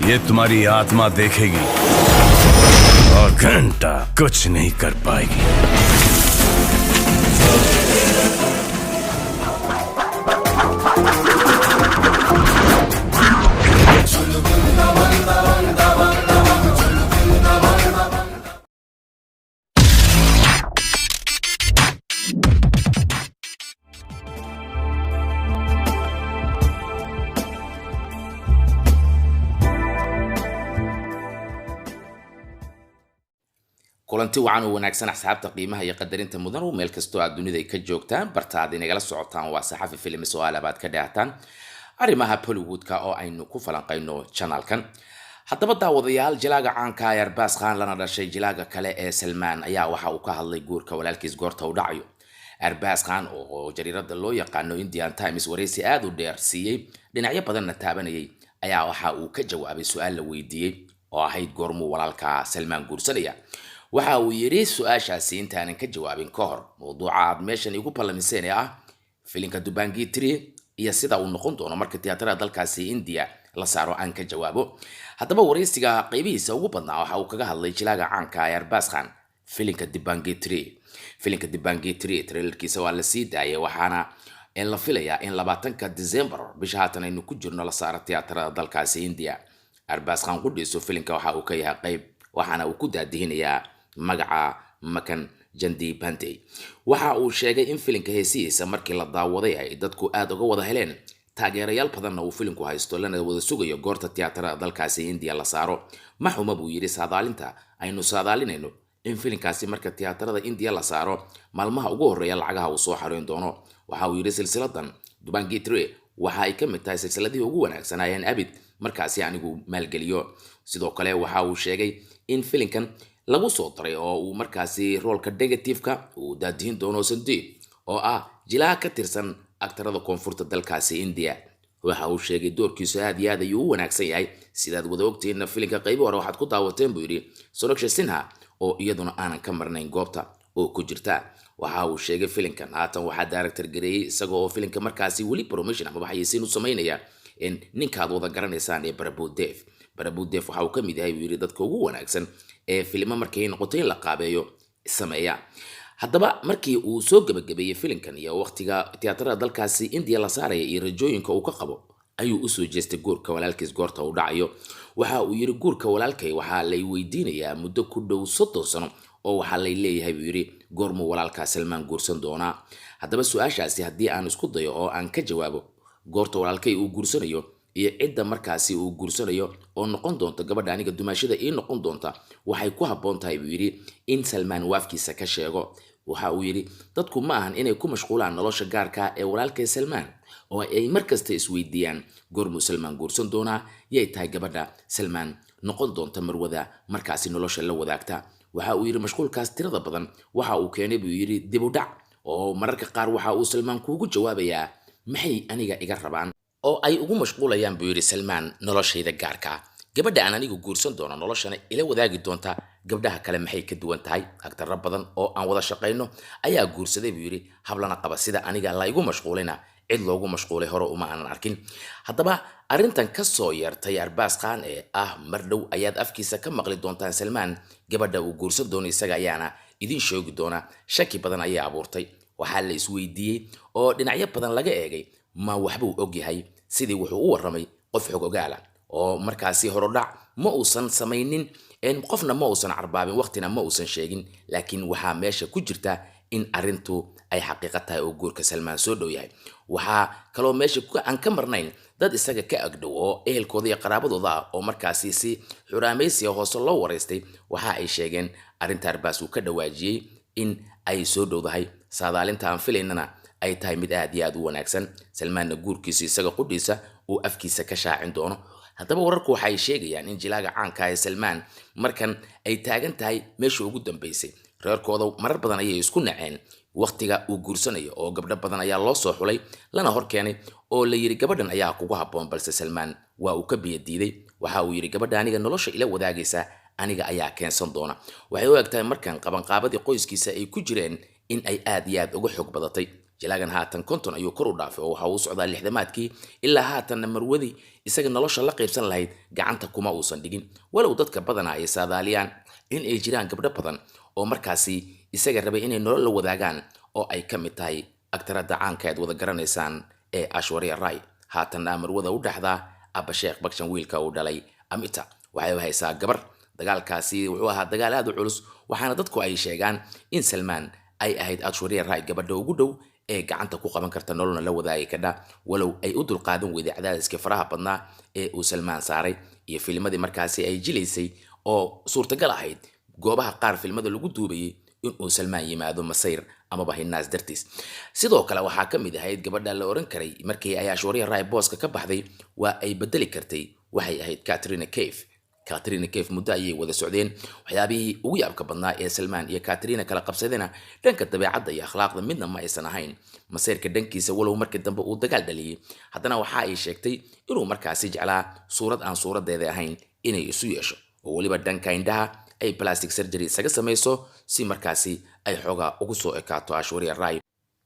ये तुम्हारी आत्मा देखेगी और घंटा कुछ नहीं कर पाएगी। Kulanti wacan oo wanaagsan, asxaabta qiimaha iyo qadarinta mudan oo meel kastoo aad dunida ka joogtaan, bartaad inagala socotaan waa Saxafi Films oo alabaad ka dheehtaan arrimaha Bollywoodka oo aynu ku falanqayno janalkan. Haddaba daawadayaal, jilaaga caanka ee Arbaas Khan lana dhashay jilaaga kale ee Salmaan ayaa waxa uu ka hadlay guurka walaalkiis goorta u dhacayo. Arbaas Khan oo jariirada loo yaqaano Indian Times waraysi aada u dheer siiyey, dhinacyo badanna taabanayay, ayaa waxa uu ka jawaabay su-aal la weydiiyey oo ahayd goormuu walaalka Salmaan guursanaya. Waxa uu yidhi: "Su-aashaasi intaanan ka jawaabin ka hor, mawduuca aad meeshan igu ballamiseen ee ah filinka Dabangg 3 iyo sida uu noqon doono marka tiyaatarada dalkaasi India la saaro aan ka jawaabo." Haddaba waraysiga qaybihiisa ugu badnaa waxa uu kaga hadlay jilaaga caanka ee Arbaas Khan filinka Dabangg 3. Filinka Dabangg 3 trailerkiisa waa la sii daayay, waxaana la filayaa in 20-ka December, bisha haatan aynu ku jirno, la saaro tiyaatarada dalkaasi India. Arbaas Khan qudhiisu filinka waxa uu ka yahay qayb, waxaana uu ku daadihinayaa magaca Makan Jandi Bantey. Waxa uu sheegay in filinka heesihiisa markii la daawaday ay dadku aada uga wada heleen, taageerayaal badanna uu filinku haysto, lana wada sugayo goorta tiyaatarada dalkaasi India la saaro. Ma xuma, buu yidhi, saadaalinta aynu saadaalinayno in filinkaasi marka tiyaatarada India la saaro maalmaha ugu horreeya lacagaha uu soo xareyn doono. Waxa uu yidhi: "Silsiladan Dabangg 3 waxa ay ka mid tahay silsiladihii ugu wanaagsanayeen abid markaasi anigu maalgeliyo." Sidoo kale waxa uu sheegay in filinkan lagu soo daray oo uu markaasi roolka negativeka uu daadihin doono Sandeep, oo ah jilaa ka tirsan aktarada koonfurta dalkaasi India. Waxa uu sheegay doorkiisu aad iyo aad ayuu u wanaagsan yahay. Sidaad wada ogtihiinna, filinka qaybi hore waxaad ku daawateen, buu yidhi, Sonakshi Sinha oo iyaduna aanan ka marnayn goobta oo ku jirta. Waxa uu sheegay filinkan haatan waxaa director gareeyey, isaga oo filinka markaasi weli promotion amaba xayeysiin u samaynaya, in ninkaad wada garanaysaan ee Prabhu Deva. Prabhu Deva waxa uu ka mid yahay, buu yidhi, dadka ugu wanaagsan ee filimo markay noqoto in la qaabeeyo sameeya. Haddaba markii uu soo gebagabeeyey filinkan iyo waqtiga tiyaatarada dalkaasi India la saaraya iyo rajooyinka uu ka qabo, ayuu usoo jeestay guurka walaalkiis goorta uu dhacayo. Waxa uu yidhi: "Guurka walaalkay waxaa lay weydiinayaa muddo ku dhow 30 sano, oo waxaa lay leeyahay, buu yidhi, goormuu walaalkaa Salmaan guursan doonaa? Haddaba su-aashaasi haddii aan isku dayo oo aan ka jawaabo goorta walaalkay uu guursanayo iyo cidda markaasi uu guursanayo oo noqon doonta gabadha aniga dumaashada ii noqon doonta, waxay ku habboon tahay, buu yidhi, in Salmaan waafkiisa ka sheego." Waxa uu yidhi: "Dadku ma ahan inay ku mashquulaan nolosha gaarka ee walaalkay Salmaan oo ay mar kasta isweydiiyaan goormuu Salmaan guursan doonaa, yay tahay gabadha Salmaan noqon doonta marwada markaasi nolosha la wadaagta." Waxa uu yidhi: "Mashquulkaas tirada badan waxa uu keenay, buu yidhi, dib u dhac, oo mararka qaar waxa uu Salmaan kuugu jawaabayaa maxay aniga iga rabaan oo ay ugu mashquulayaan, buu yidhi, Salmaan noloshayda gaarka? Gabadha aan anigu guursan doono noloshana ila wadaagi doonta gabdhaha kale maxay ka duwan tahay? Agtarro badan oo aan wada shaqayno ayaa guursaday, buu yidhi, hablana qaba. Sida aniga la igu mashquulayna cid loogu mashquulay hore uma aanan arkin." Haddaba arrintan ka soo yeertay Arbaas Khan ee ah mar dhow ayaad afkiisa ka maqli doontaan Salmaan gabadha uu guursan doono, isaga ayaana idiin sheegi doona, shaki badan ayaa abuurtay. Waxaa la isweydiiyey oo dhinacyo badan laga eegay, ma waxbuu og yahay? Sidii wuxuu u warramay qof xog ogaala oo markaasi horodhac ma uusan samaynin, qofna ma uusan carbaabin, waqtina ma uusan sheegin, laakiin waxaa meesha ku jirta in arrintu ay xaqiiqo tahay oo guurka Salmaan soo dhow yahay. Waxaa kaloo meesha aan ka marnayn dad isaga ka agdhow oo ehelkooda iyo qaraabadooda ah oo markaasi si xuraamaysiga hoose loo waraystay. Waxa ay sheegeen arrinta Arbaas uu ka dhawaajiyey in ay soo dhowdahay, saadaalinta aan filaynana ay tahay mid aad iyo aad u wanaagsan, Salmaanna guurkiisu isaga qudhiisa uu afkiisa ka shaacin doono. Haddaba wararku waxay sheegayaan in jilaaga caanka ee Salmaan markan ay taagan tahay meesha ugu dambeysay. Reerkooda marar badan ayay isku naceen waqtiga uu guursanayo, oo gabdho badan ayaa loo soo xulay lana hor keenay oo la yidhi gabadhan ayaa kugu habboon, balse Salmaan waa uu ka biyo diiday. Waxa uu yidhi: "Gabadha aniga nolosha ila wadaagaysa aniga ayaa keensan doona." Waxay u eg tahay markan qabanqaabadii qoyskiisa ay ku jireen in ay aad iyo aad uga xoog badatay. Jilaagan haatan 50 ayuu kor u dhaafay oo waxa uu socdaa 60-aadkii, ilaa haatanna marwadii isaga nolosha la qaybsan lahayd gacanta kuma uusan dhigin, walow dadka badanaa ay saadaaliyaan in ay jiraan gabdho badan oo markaasi isaga rabay inay nolol la wadaagaan, oo ay ka mid tahay agtaradda caanka aad wada garanaysaan ee Ashwarya Rai. Haatanna marwada u dhaxdaa Abasheekh Bakshan, wiilka uu dhalay Amita, waxay u haysaa gabar. Dagaalkaasi wuxuu ahaa dagaal aad u culus, waxaana dadku ay sheegaan in Salmaan ay ahayd Ashwarya Rai gabadha ugu dhow ee gacanta ku qaban karta nololna la wadaagi kadha, walow ay u dulqaadan weyday cadaadiskii faraha badnaa ee uu Salmaan saaray iyo filmadii markaasi ay jilaysay, oo suurtagal ahayd goobaha qaar filmada lagu duubayay inuu Salmaan yimaado masayr amaba hinaas dartiis. Sidoo kale waxaa ka mid ahayd gabadha la oran karay markii ay Ashwarya Rai booska ka baxday waa ay bedeli kartay, waxay ahayd Katrina Kaif. Katrina Kaif muddo ayay wada socdeen. Waxyaabihii ugu yaabka badnaa ee Salmaan iyo Katrina kala qabsadena dhanka dabeecadda iyo akhlaaqda midna ma aysan ahayn. Maseyrka dhankiisa, walow markii dambe uu dagaal dhaliyey, haddana waxa ay sheegtay inuu markaasi jeclaa suurad aan suuradeeda ahayn inay isu yeesho, oo weliba dhanka indhaha ay plastic surgery isaga samayso si markaasi ay xoogaa ugu soo ekaato Ashwarya Rai,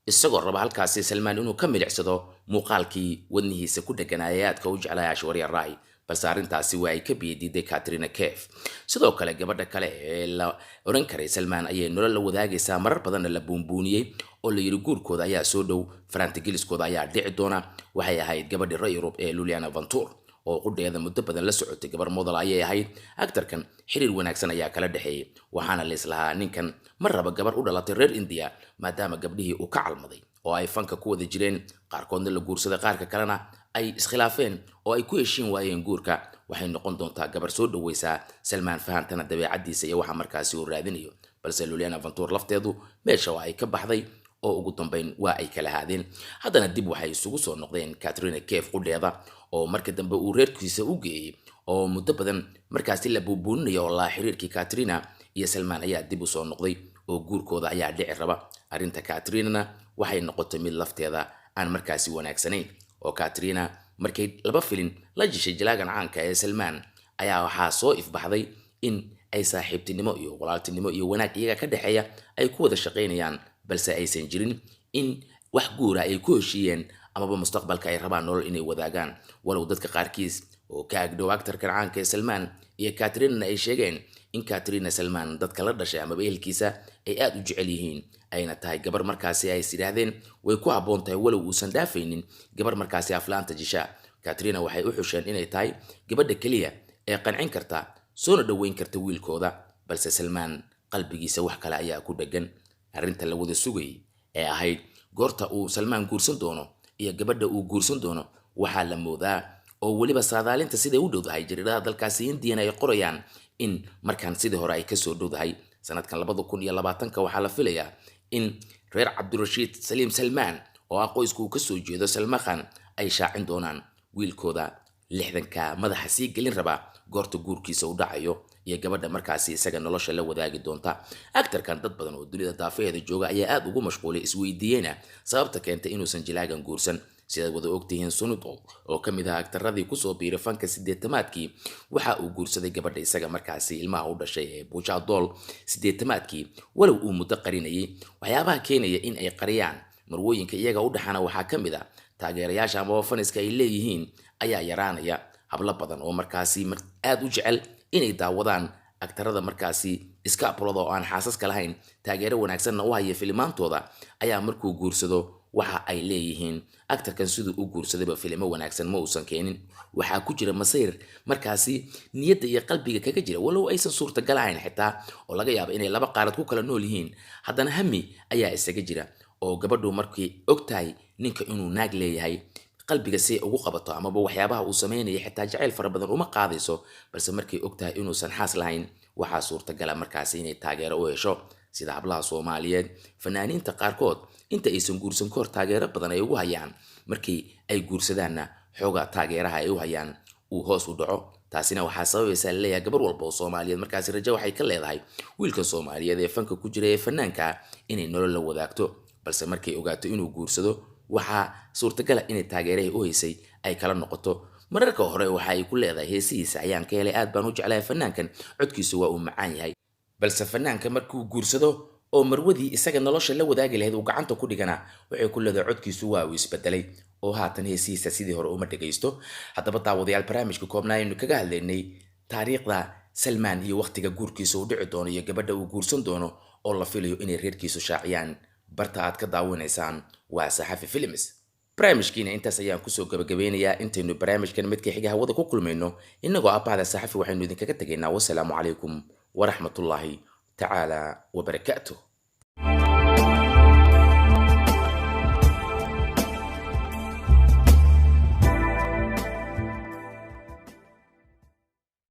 isagoo raba halkaasi Salmaan inuu ka milicsado muuqaalkii wadnihiisa ku dheganaayay aadka u jeclay Ashwarya Rai, balse arrintaasi waa ay ka biyadiiday Katrina Kaif. Sidoo kale gabadha kale ee la oran karay Salmaan ayay nolol la wadaagaysaa, marar badanna la buunbuuniyey oo la yidhi guurkooda ayaa soo dhow, farantigeliskooda ayaa dhici doona, waxay ahayd gabadhii reer Yurub ee Luliana Ventur, oo qudheeda muddo badan la socotay. Gabar model ayay ahayd, actarkan xiriir wanaagsan ayaa kala dhexeeyey, waxaana la islahaa ninkan ma raba gabar u dhalatay reer India, maadaama gabdhihii uu ka calmaday oo ay fanka ku wada jireen qaarkoodna la guursaday, qaarka kalena ay iskhilaafeen oo ay ku heshiin waayeen guurka. Waxay noqon doontaa gabar soo dhaweysaa Salmaan, fahantana dabeecadiisa iyo waxa markaasi uu raadinayo. Balse Luliana Ventur lafteedu meesha waa ay ka baxday oo ugu dambeyn waa ay kala haadeen. Haddana dib waxay isugu soo noqdeen Katrina Kaif qudheeda, oo marka dambe uu reerkiisa u geeyey, oo muddo badan markaasi la buubuuninayo oo laa xiriirkii Katrina iyo Salmaan ayaa dib u soo noqday oo guurkooda ayaa dhici raba. Arrinta Katrinana waxay noqotay mid lafteeda aan markaasi wanaagsanayn, oo Katrina markay laba filin la jishay jilaagan caanka ee Salmaan ayaa waxaa soo ifbaxday in ay saaxiibtinimo iyo walaaltinimo iyo wanaag iyaga ka dhexeeya ay ku wada shaqaynayaan, balse aysan jirin in wax guura ay ku heshiiyeen amaba mustaqbalka ay rabaan nolol inay wadaagaan. Walow dadka qaarkiis oo ka agdhow actarkan caanka ee Salmaan iyo Katrinana ay sheegeen in Katrina Salmaan dadka la dhashay amaba ehelkiisa ay aad u jecel yihiin, ayna tahay gabar markaasi ay is yidhaahdeen way ku habboon tahay, walow uusan dhaafaynin gabar markaasi aflaanta jisha. Katrina waxay u xusheen inay tahay gabadha keliya ee qancin karta soona dhoweyn karta wiilkooda, balse Salmaan qalbigiisa wax kale ayaa ku dheggan. Arrinta la wada sugayay ee ahayd goorta uu Salmaan guursan doono iyo gabadha uu guursan doono waxaa la moodaa, oo weliba saadaalinta siday u dhowdahay jariiradaha dalkaasi Hindiyana ay qorayaan, in markaan sidii hore ay kasoo dhowdahay. Sanadkan 2020 waxaa la filayaa in reer Cabdirashiid Saliim Salmaan, oo ah qoyska uu kasoo jeedo Salmakhan, ay shaacin doonaan wiilkooda 60-ka madaxa sii gelin rabaa goorta guurkiisa u dhacayo iyo gabadha markaasi isaga nolosha la wadaagi doonta. Actarkan dad badan oo dunida daafaheeda jooga ayaa aad ugu mashquulay, isweydiiyeyna sababta keentay inuusan jilaagan guursan. Sidaad wada ogtihiin, Sunud oo ka mid ah aktaradii kusoo biiray fanka 80-aadkii waxa uu guursaday gabadha isaga markaasi ilmaha u dhashay ee Buuja Dool 80-aadkii, walow uu muddo qarinayay. Waxyaabaha keenaya in ay qariyaan marwooyinka iyaga u dhaxana waxaa ka mid ah taageerayaasha amaba faniska ay leeyihiin ayaa yaraanaya. Hablo badan oo markaasi aad u jecel inay daawadaan aktarada markaasi iska abulada oo aan xaasaska lahayn, taageero wanaagsanna u haya filimaantooda, ayaa markuu guursado waxa ay leeyihiin aktarkan siduu u guursadayba filimo wanaagsan ma uusan keenin. Waxaa ku jira masayr markaasi niyadda iyo qalbiga kaga jira, walow aysan suurtagal ahayn xitaa oo laga yaabo inay laba qaarad ku kala nool yihiin, haddana hami ayaa isaga jira, oo gabadhu markay og tahay ninka inuu naag leeyahay qalbiga si ugu qabato amaba waxyaabaha uu sameynaya xitaa jacayl fara badan uma qaadayso, balse markay og tahay inuusan xaas lahayn waxaa suurtagala markaasi inay taageero u hesho. Sida hablaha Soomaaliyeed fanaaniinta qaarkood inta aysan guursan kahor taageero badan ay ugu hayaan, markii ay guursadaanna xoogaa taageeraha ay u hayaan uu hoos u dhaco. Taasina waxaa sababaysaa laleeyahay gabar walba oo Soomaaliyeed markaasi rajo waxay ka leedahay wiilkan Soomaaliyeed ee fanka ku jira ee fanaanka inay nolol la wadaagto, balse markay ogaato inuu guursado waxaa suurtagala inay taageerahii u haysay ay kala noqoto. Mararka hore waxa ay ku leedahay heesihiisa ayaan ka helay, aad baan u jeclahay fanaankan, codkiisu waa uu macaan yahay, balse fanaanka markuu guursado Oo marwadii isaga nolosha la wadaagi lahayd uu gacanta ku dhigana, waxay ku leedahay codkiisu waa uu isbedelay oo haatan heesihiisa sidii hore uma dhagaysto. Haddaba daawadayaal, barnaamijka koobnaa aynu kaga hadlaynay taariikhda Salmaan iyo wakhtiga guurkiisa uu dhici doono iyo gabadha uu guursan doono oo la filayo inay reerkiisu shaaciyaan, barta aad ka daawanaysaan waa Saxafi Films. Barnaamijkiina intaas ayaan kusoo gabagabeynayaa. Intaynu barnaamijkan midka xiga hawada ku kulmayno, innagoo abahda Saxafi waxaynu idinkaga tegaynaa wasalaamu calaykum waraxmatullaahi tacaala wabarakaatuh.